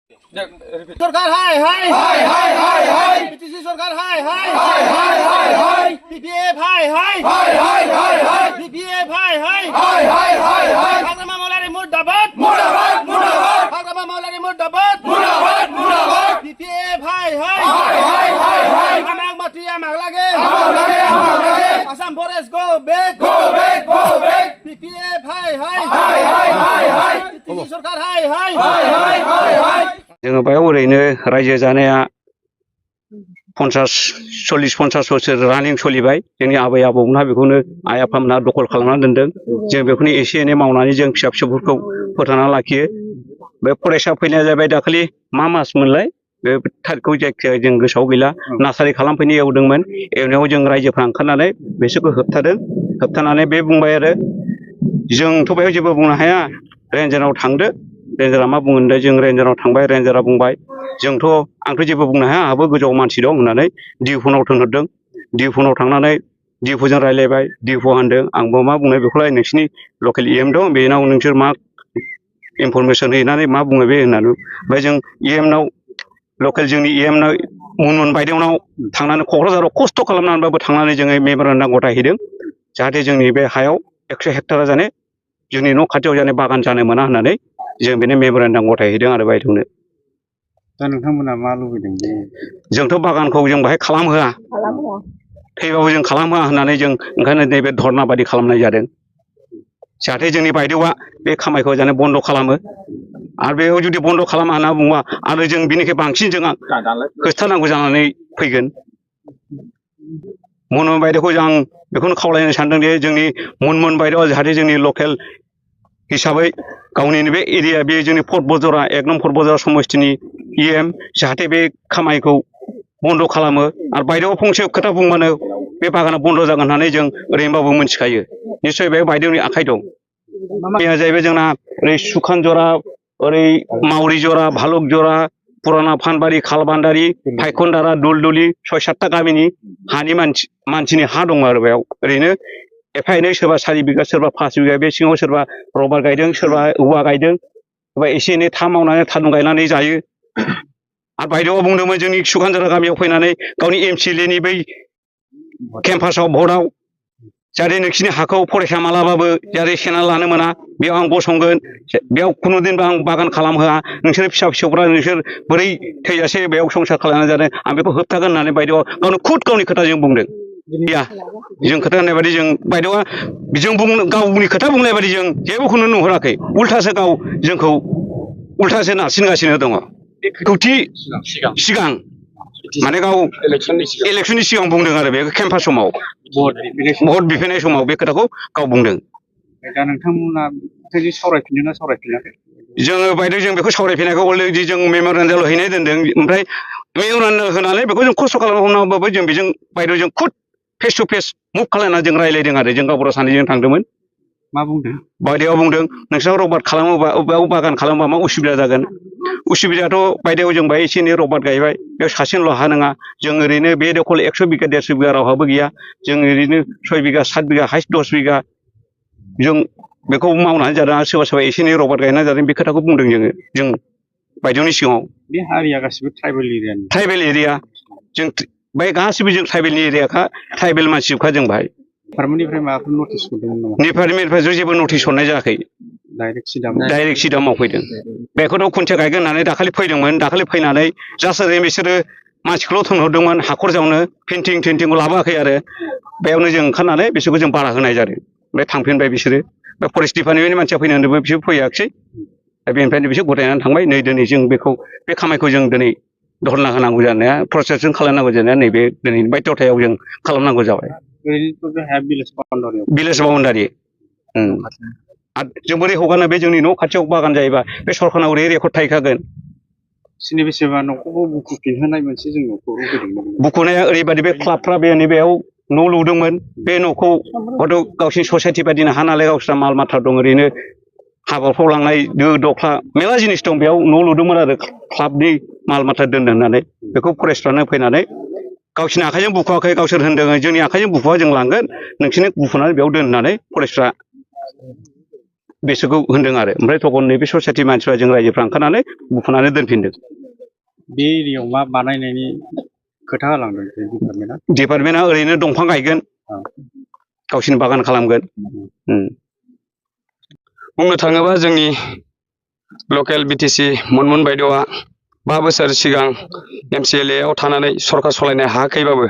सरकार हाय हाय हाय हाय हाय हाय बीटीसी सरकार हाय हाय हाय हाय हाय हाय बीपीएफ हाय हाय हाय हाय हाय हाय बीपीएफ हाय हाय हाय हाय हाय हाय हाग्रामा मावलारि मुर्दाबाद मुर्दाबाद मुर्दाबाद हाग्रामा मावलारि मुर्दाबाद मुर्दाबाद मुर्दाबाद बीपीएफ हाय हाय हाय हाय हाय हाय आमाग मात्रिया मागलागे Assam forest go back BPF हाय हाय हाय हाय हाय हाय बीटीसी सरकार हाय हाय हाय हाय हाय हाय जोङो बेयाव ओरैनो रायजो जानाया 40-50 बोसोर रानिं सोलिबाय जोंनि आबै आबौमोनहा बेखौनो आइ आफामोनहा दखल खालामनानै दोनदों जों बेखौनो एसे एनै मावनानै जों फिसा फिसौफोरखौ फोथांना लाखियो बे फरायसा फैनाया जाबाय दाखालि मा मास मोनलाय बे थारिखखौ जायखिया जों गोसोआव गैला नार्सारि खालामफैनो एवदोंमोन एवनायाव जों रायजोफ्रा ओंखारनानै बिसोरखौ होबथानानै बे बुंबाय आरो जोंथ' बेयाव जेबो बुंनो हाया रेन्जाराव थांदो रेन्जारा मा बुङो होनदों जों रेन्जाराव थांबाय रेन्जारा बुंबाय आंथ' जेबो बुंनो हाया आंहाबो गोजौआव मानसि दं होननानै डिफुनाव थिनहरदों डिफुनाव थांनानै डिफुजों रायज्लायबाय डिफु होनदों आंबो मा बुंनो बेखौलाय नोंसिनि लकेल इएम दं बेनाव नोंसोर मा इनफरमेसन हैनानै मा बुङो बे होननानै ओमफ्राय जों इएमनाव लकेल जोंनि इएमनाव मुनमुन बायदेवनाव थांनानै क'क्राझाराव खस्थ' खालामनानैबाबो थांनानै जोङो मेम'रेन्डाम गथायहैदों जाहाथे जोंनि बे हायाव 100 हेक्टारा जाने जोंनि न' खाथियाव जाने बागान जानो मोना होननानै जों बेनो मेम'रेन्डाम गथायहैदों आरो बायदेवनो दा नोंथांमोना मा लुबैदों जोंथ' बागानखौ जों बाहाय खालामहोआ थैबाबो जों खालामहोआ होननानै जों ओंखायनो नैबे धर्ना बायदि खालामनाय जादों जाहाथे जोंनि बायदेवआ बे खामायखौ जाने बन्द' खालामो आरो बेयाव जुदि बन्द' खालामा होनना बुङोबा आरो जों बिनिख्रुइ बांसिन जों होबथानांगौ जानानै फैगोन मुनमुन बायदेवखौ आं बेखौनो खावलायनो सानदों दि जोंनि मुनमुन बायदेवआ जाहाथे जोंनि लकेल हिसाबै गावनि बे एरिया बे जोंनि फर्ट बजरा 1 नं फर्ट बजरा समस्तिनि इएम जाहाथे बे खामायखौ बन्द' खालामो आरो बायदेवआ फंसे खोथा बुंबानो बे बागाना बन्द' जागोन होननानै जों ओरैनोबाबो मिथिखायो निस्सय बे बायदेवनि आखाइ दं माइया जाहैबाय जोंना ओरै सुखान जरा ओरै मावरि जरा भालुक जरा पुराना फानबारि खालबान्दारि फायखनदारा दुलदुलि 6-7टा गामिनि हानि मानसिनि हा दं आरो बेयाव ओरैनो एफा एनै सोरबा 4 बिगा सोरबा 5 बिगा बे सिङाव सोरबा रबार गायदों सोरबा औवा गायदों सोरबा एसे एनै था मावनानै थारुन गायनानै जायो आरो बायदेवआ बुंदोंमोन जोंनि सुखानजरा गामियाव फैनानै गावनि एमसिएलएनि बै केम्पासाव भटआव जाहाथे नोंसिनि हाखौ फरायसा मालाबाबो जाहाथे सेना लानो मोना बेयाव आं गसंगोन बेयाव खुनुदिनबो आं बागान खालामहोआ नोंसोर फिसा फिसौफ्रा नोंसोर बोरै थैजासे बेयाव संसार खालामनानै जादों आं बेखौ होबथागोन होननानै बायदेवआ गावनो गावनि खोथाजों बुंदों गैया जों खोथा होननाय बायदि जों बायदेवआ गावनि खोथा बुंनाय बायदि जों जेबोखौनो नुहुराखै उल्थासो गाव जोंखौ उल्थासो नारसिनगासिनो दङ खौथि सिगां माने गाव इलेक्सननि सिगां बुंदों आरो बे केम्पास समाव भट बिफैनाय समाव बे खोथाखौ गाव बुंदों दा नोंथांमोना सावरायफिनदों ना सावरायफिनाखै जोङो बायदेव जों बेखौ सावरायफिनायखौ अलरेडि जों मेम'रेन्डामाव हैनाय दोनदों ओमफ्राय मेम'रेन्डाम होनानै बेखौ जों खस्थ' खालामनांगौबाबो जों बेजों बायदेवजों खुद फेस टु फेस मुभ खालामनानै जों रायज्लायदों आरो जों गावबुरा सानैजों थांदोंमोन मा बुंदों बायदेवआ बुंदों नोंसोर रबार खालामोबा अबेयाव बागान खालामोबा मा उसुबिदा जागोन उसुबिदायाथ' बायदेव जों बाहाय एसे एनै रबार गायबाय बेयाव सासेनिल' हा नङा जों ओरैनो बे दखल 100 बिगा 150 बिगा रावहाबो गैया जों ओरैनो 6 बिगा 7 बिगा हाइस्ट 10 बिगा जों बेखौ मावनानै जादों आरो सोरबा एसे एनै रबार गायनानै जादों बे खोथाखौ बुंदों जों बायदेवनि सिगाङाव बे हारिया गासिबो ट्राइबेल एरिया जों बाय गासिबो जों ट्राइबेलनि एरियाखा ट्राइबेल मानसिजोबखा जों बाहाय डिपार्टमेन्टनिफ्राय माबाफोर नटिस हरदोंमोन नामा डिपार्टमेन्टनिफ्राय जेबो नटिस हरनाय जायाखै डाइरेक्ट सिदा मावफैदों बेखौथ' खुन्थिया गायगोन होननानै दाखालि फैदोंमोन दाखालि फैनानै जास्ट ओरैनो बिसोरो मानसिखौल' थिनहरदोंमोन हाखर जावनो पेन्टिंखौ लाबोआखै आरो बेयावनो जों ओंखारनानै बिसोरखौ जों बादा होनाय जादों ओमफ्राय थांफिनबाय बिसोरो फरेस्ट डिपार्टमेन्टनि मानसिया फैनानै होनदोंमोन बिसोर फैयाखिसै बेनिफ्रायनो बिसोर गथायनानै थांबाय नै दिनै जों बे खामायखौ जों दिनै धरना होनांगौ जानाया प्रसेसजों खालामनांगौ जानाया नैबे दिनै बायध'थायाव जों खालामनांगौ जाबाय भिलेज बाउन्डारि जों बोरै हगारनो बे जोंनि न' खाथियाव बागान जायोबा बे सरखारनाव ओरै रेकर्ड थाहैखागोन बेसेबा न'खौबो बुखुफिनहोनाय मोनसे जों न'खौ बुखुनाया ओरैबायदि बे क्लाबफ्रा बेयाव न' लुदोंमोन बे न'खौ हयथ' गावसिनि ससाइटि बायदिनो हा नालाय गावस्रा माल माथा दं ओरैनो हाबाफ्राव लांनाय दो दख्ला मेरला जिनिस दं बेयाव न' लुदोंमोन आरो क्लाबनि माल माथा दोननो होननानै बेखौ फरेस्टफ्रानो फैनानै गावसिनि आखाइजों बुखुवाखै गावसोर होनदों जोंनि आखाइजों बुखुवा जों लांगोन नोंसोरनो बुखुनानै बेयाव दोननानै फरेस्टफ्रा बिसोरखौ होनदों आरो ओमफ्राय तखन नैबे ससाइटि मानसिफ्रा जों रायजोफ्रा ओंखारनानै बुखुनानै दोनफिनदों बे एरियायाव मा बानायनायनि खोथा होलांदों डिपार्टमेन्टआ डिपार्टमेन्टआ ओरैनो दंफां गायगोन गावसिनि बागान खालामगोन बुंनो थाङोबा जोंनि लकेल बिटिसि मनमोहन बायद'आ 5 बोसोर सिगां MCLA आव थानानै सरकार सलायनो हायाखैबाबो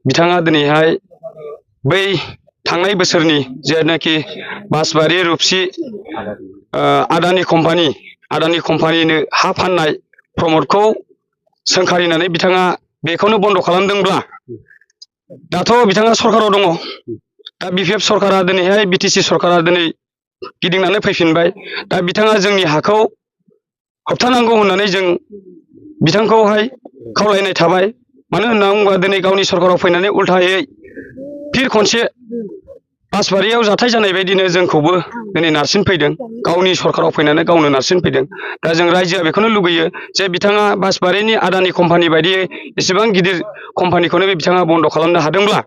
बिथाङा दिनैहाय बै थांनाय बोसोरनि जेनाखि बासबारि रुपसि आदानि कम्पानिनो हा फाननाय प्रमदखौ सोंखारिनानै बिथाङा बेखौनो बन्द खालामदोंब्ला दाथ' बिथाङा सरकाराव दङ दा BPF सरकारा दिनैहाय बिटिसि सरकारा दिनै गिदिंनानै फैफिनबाय दा बिथाङा जोंनि हाखौ होबथानांगौ होननानै जों बिथांखौहाय खावलायनाय थाबाय मानो होनना बुङोबा दिनै गावनि सरकाराव फैनानै उल्थायै फिर खनसे बासबारियाव जाथाय जानाय बायदिनो जोंखौबो दिनै नारसिनफैदों गावनि सरकाराव फैनानै गावनो नारसिनफैदों दा जों रायजोआ बेखौनो लुगैयो जे बिथाङा बासबारिनि आदानि कम्पानि बायदियै एसेबां गिदिर कम्पानिखौनो बिथाङा बन्द खालामनो हादोंब्ला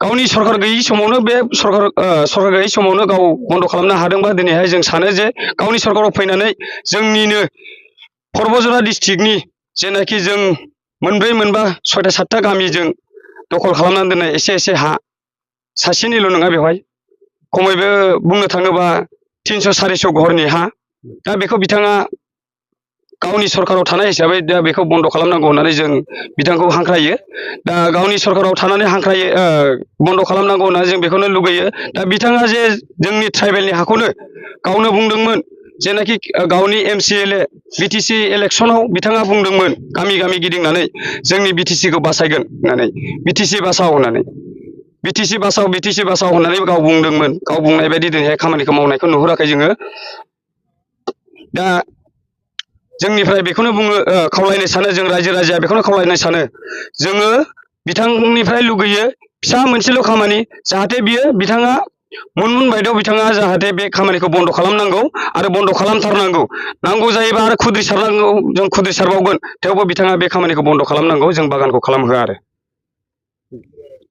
गावनि सरकार गैयै समावनो बे सरकार गैयै समावनो गाव बन्द खालामनो हादोंबा दिनैहाय जों सानो जे गावनि सरकाराव फैनानै जोंनिनो पर्बजरा डिस्ट्रिक्टनि जेनाखि जों 4 मोनबा 6टा 7टा गामिजों दखल खालामनानै दोननाय एसे हा सासेनिल' नङा बेवहाय खमैबो बुंनो थाङोबा 300-400 घरनि हा दा बेखौ बिथाङा गावनि सरकाराव थानाय हिसाबै दा बेखौ बन्द खालामनांगौ होननानै जों बिथांखौ हांख्रायो दा गावनि सरकाराव थानानै हांख्रायो बन्द खालामनांगौ होननानै जों बेखौनो लुगैयो दा बिथाङा जे जोंनि ट्राइबेलनि हाखौनो गावनो बुंदोंमोन जेनाखि गावनि MCLA बिटिसि इलेक्सनाव बिथाङा बुंदोंमोन गामि गामि गिदिंनानै जोंनि बिटिसिखौ बासायगोन होननानै बिटिसि बासाव होननानै बिटिसि बासाव होननानै गाव बुंदोंमोन गाव बुंनाय बायदि दिनैहाय खामानिखौ मावनायखौ नुहुराखै जोङो दा जोंनिफ्राय बेखौनो बुङो खावलायनो सानो जों रायजो राजाया बेखौनो खावलायनो सानो जोङो बिथांनिफ्राय लुगैयो फिसा मोनसेल' खामानि जाहाथे बियो बिथाङा मनमोहन बायद'आव बिथाङा जाहाथे बे खामानिखौ बन्द खालामनांगौ आरो बन्द खालामथारनांगौ नांगौ जायोबा आरो खुद्रिसारनांगौ जों खुद्रिसारबावगोन थेवबो बिथाङा बे खामानिखौ बन्द खालामनांगौ जों बागानखौ खालामहोआ आरो